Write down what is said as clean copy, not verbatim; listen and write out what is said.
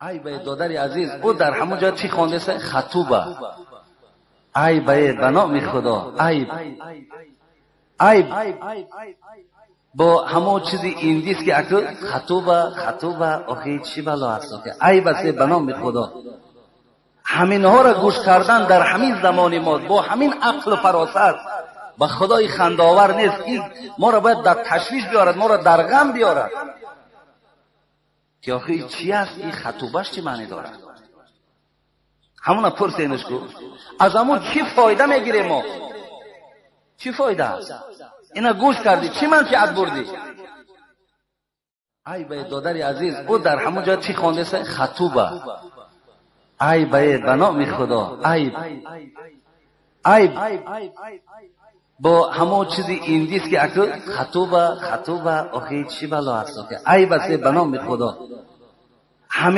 Ай ба додари азиз, ӯ дар ҳамон ҷо чӣ хондеса? Хатуба. Ай ба номи Худо, айб, айб бо ҳамон чизи индис ки аку хатуба, хатуба, охи чӣ бало аст? Охи айб аст, ба номи Худо. Ҳаминҳоро гӯш кардан дар ҳамин замони мо бо ҳамин ақлу фаросат, ба Худои, хандаовар нест. Ин моро бояд дар ташвиш биёрад, моро дар ғам биёрад, ки охи чӣ аст ин хатубаш, чӣ маъне дорад? Ҳамона пурсенаш ку, аз ҳамон чӣ фоида мегирем мо? Чӣ фоида аст? Ина гӯш кардӣ, чӣ манфиат бурдӣ? Ай ба додари азиз, ӯ дар ҳамон ҷо чӣ хондеса? Хатуба. Ай ба номи Худо, айб, айб бо ҳамон чизи индис ки аку хатуба, хатуба, охи чӣ бало аст? Охи айб аст, ба номи Худо. Ҳамин.